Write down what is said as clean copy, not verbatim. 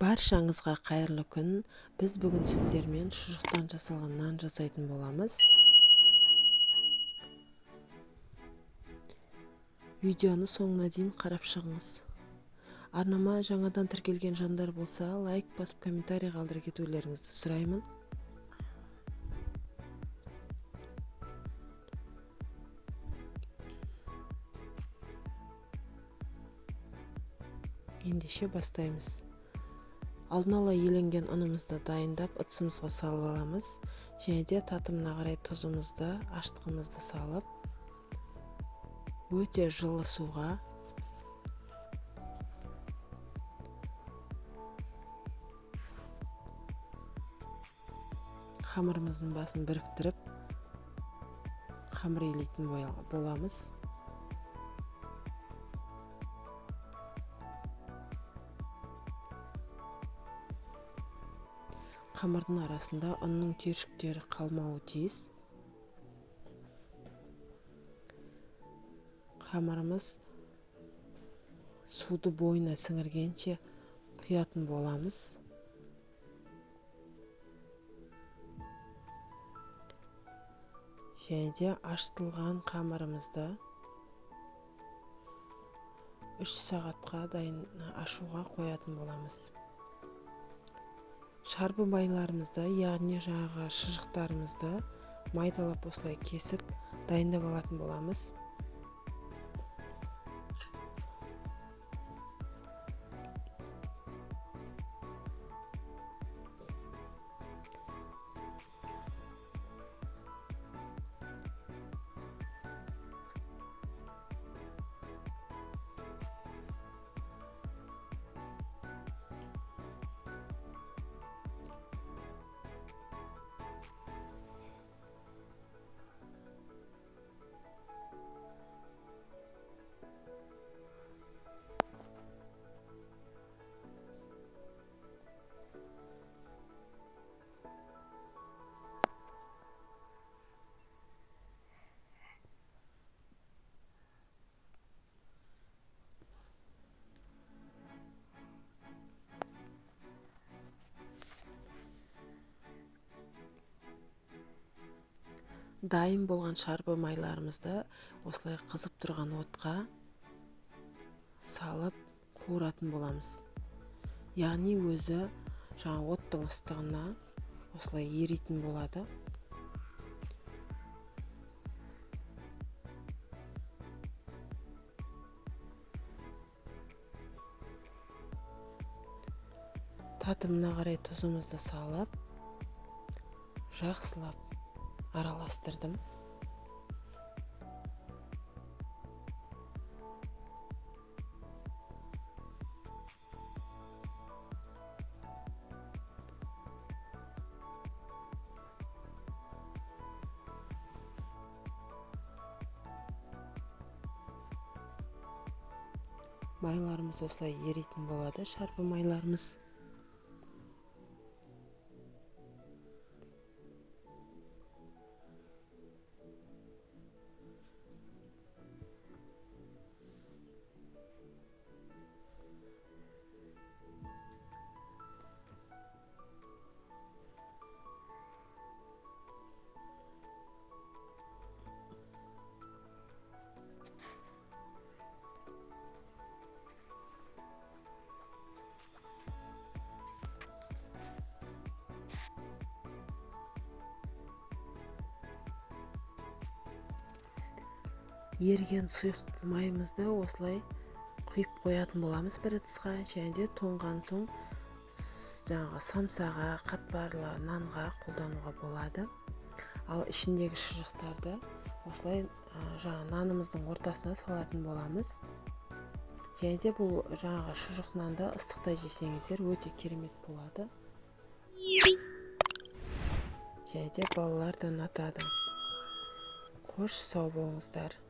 Баршаңызға қайырлы күн. Біз бүгін сіздермен шұжықтан жасалған нан жасайтын боламыз. Видеоны соңына дейін қарап шығыңыз. Арнама жаңадан тіркелген жандар болса, лайк басып, комментарий қалдыра кетулеріңізді сұраймын. Ендеше бастаймыз. Алдын ала еленген ұнымызды дайындап, ыдысымызға салып аламыз. Және де татымына қарай тұзымызды, ашытқымызды салып, өте жылы суға қамырымыздың басын біріктіріп, қамыр илейтін боламыз. Қамырдың арасында ұнның түйіршіктері қалмауы тиіс. Қамырымыз суды бойына сіңіргенше құятын боламыз. Және де ашытылған қамырымызды 3 сағатқа дайын ашуға қоятын боламыз. Шарбы майларымызды, яғни жаңағы шұжықтарымызды майдалап осылай кесіп дайындап алатын боламыз. Дайын болған шарбы майларымызды осылай қызып тұрған отқа салып қуыратын боламыз. Яғни өзі жаңа оттың ыстығына осылай еритін болады. Татымына қарай тұзымызды салып, жақсылап араластырдым. Майларымыз осылай еритін болады, шарпы майларымыз. Еріген сұйық майымызды осылай құйып қоятын боламыз бір ыдысқа. Және де тоңған соң жаңағы самсаға, қатпарлы нанға қолдануға болады. Ал ішіндегі шұжықтарды осылай жаңа нанымыздың ортасына салатын боламыз. Және де бұл жаңағы шұжық нанды ыстықта жесеңіздер өте керемет болады. Және де балалар да ұнатады. Қош, сау болыңыздар.